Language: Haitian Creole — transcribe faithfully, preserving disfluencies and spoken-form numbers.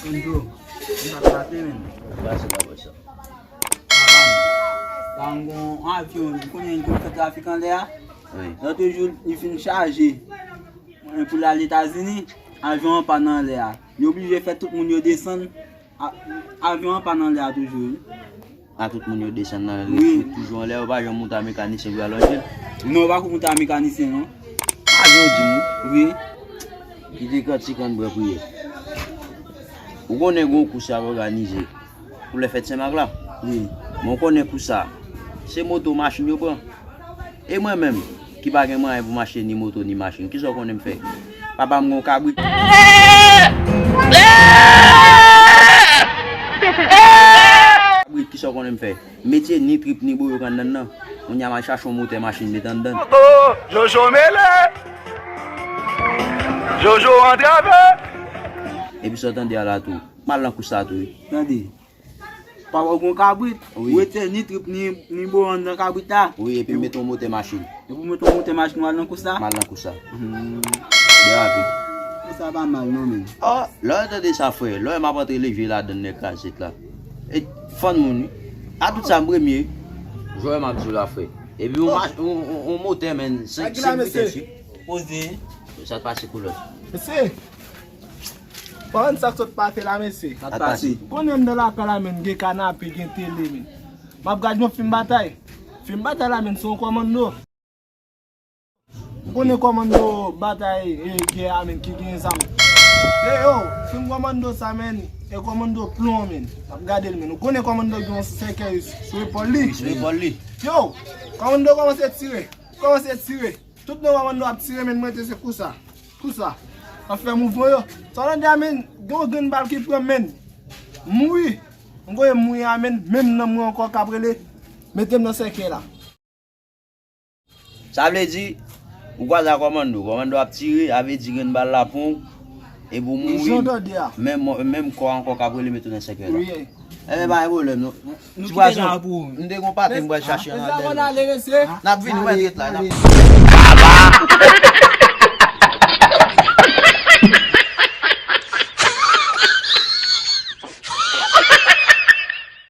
Yo, m pa t pase, men. Pase pa wè sa. Papa m, pa m gon avyon, ou konnen li konn fè trafik anlè a. Wi. Lòt jou, li fin chaje. Pou l al Etazini, avyon an pann anlè a. Yo oblije fè tout moun yo desann. A-, avyon an pann anlè a toujou, wi. A, tout moun yo desann nan, wi, yo toujou anlè, yo pa janm moute a mekanisyen pou y al ranje l. Non, yo pa ko moute a mekanisyen, non. A, yo di m, wi. Wi. Kite kantik an bwè priyè. Ou konnen gon kou sa yo òganize pou lè fèt Senmak la? Wi. Men ou konnen kou sa, se moto, machin yo pran. E mwen menm, ki pa gen mwayen pou m achte ni moto ni machin, kisa w konnen m fè? Papa m gon kabrit. Kabrit, kisa w konnen m fè? Mete ni trip ni boyok anndan nan. Kounye a m al chache yon motè machin met anndan. Oh, oh, Jojo mele. Jojo antrave. Epi sa w tande a la tou. M al nan kou sa tou, wi. Tande. Papa w gon kabrit, wi, ou wete ni trip ni, ni boyok anndan kabrit la. Wi, epi m mete yon motè machin. Epi w mete yon motè machin, w al nan kou sa. M al nan kou sa. Hmm. Byen rapid. Sa pa mal non, men. Oh, lè w tande sa, frè, lè w wè m ap antre leve ladann nèg kazèt la. E fann moun, wi. A tout sa, m premye. Jwè m ap di w la, frè. Epi yon, oh, mach-, yon, yon, yon motè, men, senk, senk vitès, wi. Poze. Sa t pase koulè. Mesye. Konprann sa k sot pase la, mesye. Sa k pase? Ou konnen anndan lakay la, men, gen kanape, gen tele, men. M ap gad yon fim batay. Fim batay la, men, se yon kòmando. Ou konnen kòmando batay, e, gè a, men, ki gen zam. E, yo, fim kòmando sa, men, e kòmando plon, men. M ap gade l, men. Ou konnen kòmando gen yon sèkèy sou epòl li. Sou epòl li. Yo, kòmando kòmanse tire. Kòmanse tire. Tout nèg kòmando ap tire, men mwen te se kou sa. Kou sa. Ap fè mouvman yo. Sa w tande a, men, gen yon grenn bal ki pran, men. Mouri. M voye mouri a, men, menm nan mwen ankò k ap rele, mete m nan sèkèy la. Sa vle di, ou kwaze ak kòmando. Kòmando ap tire, a vle di grenn bal la pran w, epi w mouri. Jan w tande a. Menm, menm kò ankò k ap rele mete w nan sèkèy la. Wi. Enben, pa gen pwoblèm, non. Ti pwason, m te gon pate m pral chache an al dèyè. N ap vini, mwen ret la, n ap